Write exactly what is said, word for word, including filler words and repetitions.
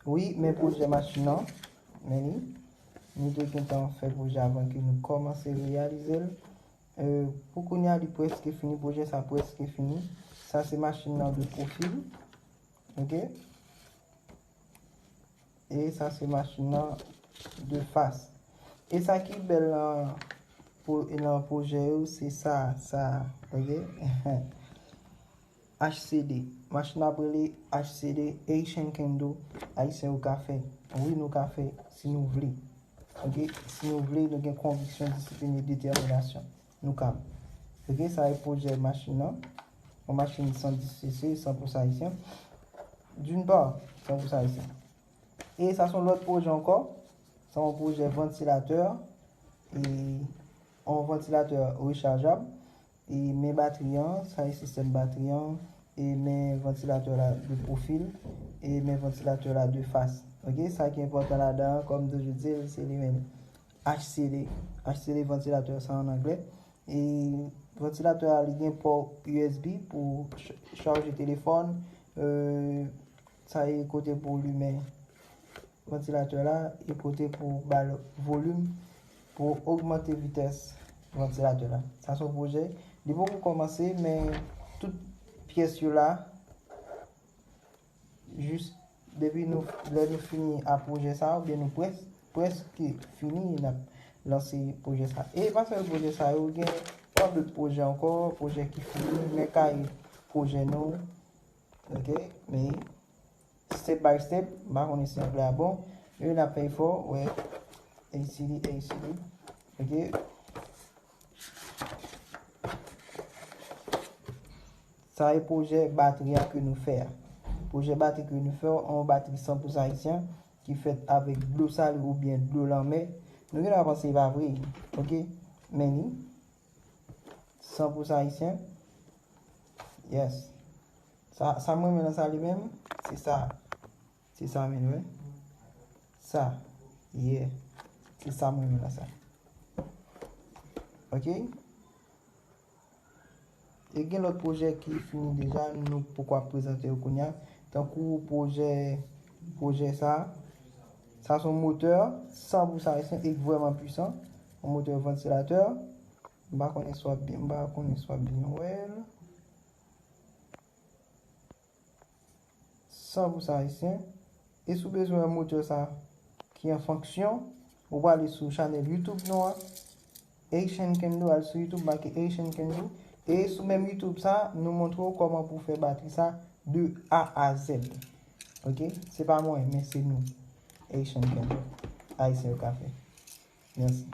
Wi, men pwojè machin nan, men li, nou te gentan fè pwojè avan ke nou kòmanse reyalize l. Euh, pou kounye a, li prèske fini, pwojè sa prèske fini. Sa se machin nan de pwofil. Ok? E sa se machin nan de fas. E sa ki bèl nan, pou, nan pwojè yo, se sa, sa, ok? H C D. Machin nan ap rele H C D, Haitian Kendo, Ayisyen yo ka fè. Wi, nou ka fè si nou vle. Ok? Si nou vle, nou gen konviksyon, disiplin e detèminasyon. Nou kab. Ok? Sa e pwojè machin nan. Yon machin san dis C C, san pou sa ayisyen. D'une part, san pou sa ayisyen. E sa se yon lòt pwojè ankò. Se yon pwojè vantilatè. E yon vantilatè rechajab. E men batri an, sa e sistèm batri an. E men vantilatè la de pwofil. E men vantilatè la de fas. Ok, sa ki enpòtan ladan an, kòm toujou di l, se li menm. H C D. H C D vantilatè sa an anglè. E vantilatè a, li gen pò U S B pou ch-, chaje telefòn, euh, sa e kote pou limen vantilatè la, e kote pou ba l volim, pou ogmante vitès vantilatè la. Sa se yon pwojè. Li poko kòmanse, men tout pyès yo la, jis depi nou, lè nou fini a pwojè sa, oubyen nou près-, prèske fini, n ap lanse pwojè sa. E pa sèl pwojè sa yo, gen yon lòt pwojè ankò, pwojè ki fini, men kay pwojè nou, ok, men step by step, m pa konnen si anglè a bon, men n ap fè efò, wè, A C D, A C D, ok. Sa e pwojè batri a ke nou fè a. Pwojè batri ke nou fè a, yon batri san pou san ayisyen ki fèt avèk dlo sale oubyen dlo lanmè. Nou gentan panse e pa vre, ok? Men li, san pou san ayisyen. Yes. Sa, sa m renmen nan sa li menm, se sa. Se sa menm, wi. Sa. Yeah. Se sa m renmen nan sa. Ok? E gen lòt pwojè ki fini deja, nou poko ap prezante yo kounye a. Tankou pwojè, pwojè sa. Sa se yon motè san pou san ayisyen e vrèman pwisan. Yon motè vantilatè. M pa konnen si w ap byen, m pa konnen si w ap byen wè l. San pou san ayisyen. E si w bezwen wè motè sa ki an fonksyon, ou prale sou chanèl YouTube nou an, Haitian Kendo, al sou YouTube, make Haitian Kendo. E sou menm YouTube sa, nou montre w kòman pou w fè batri sa de A a Z. Ok? Se pa mwen, men se nou. Haitian Kendo. Ayisyen yo ka fè. Mèsi.